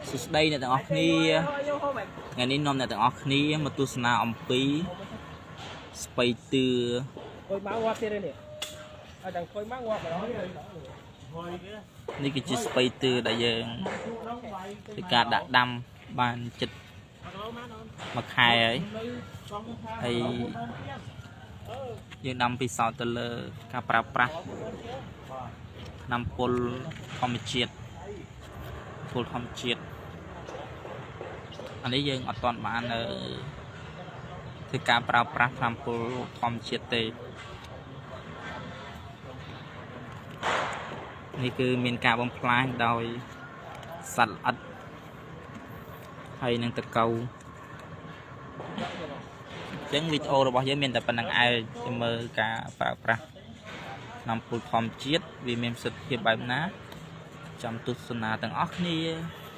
សួស្តីអ្នកទាំងអស់គ្នាថ្ងៃនេះនាំអ្នកទាំងអស់គ្នាមកទស្សនាអំពីស្ពៃតឿ គួយមកងាប់ទៀតនេះអត់ដឹងគួយមកងាប់ម្ដង នេះគឺជាស្ពៃតឿដែលយើងធ្វើការដាក់ដាំបានចិត្តមួយខែហើយហើយយើងដាំពិសោធន៍ទៅលើការប្រើប្រាស់ថ្នាំពុលធម្មជាតិពុលធម្មជាតិអានេះយើងអត់ទាន់បាននៅធ្វើការប្រើប្រាស់ថ្នាំពុលធម្មជាតិទេនេះគឺមានការបំផ្លាញដោយសត្វល្អិតហើយនឹងតកៅអញ្ចឹងវីដេអូរបស់យើងមានតែប៉ុណ្្នឹងឯងទៅមើលការប្រើប្រាស់ថ្នាំពុលធម្មជាតិវាមានប្រសិទ្ធភាពបែបណាចាំទស្សនាទាំងអស់គ្នា។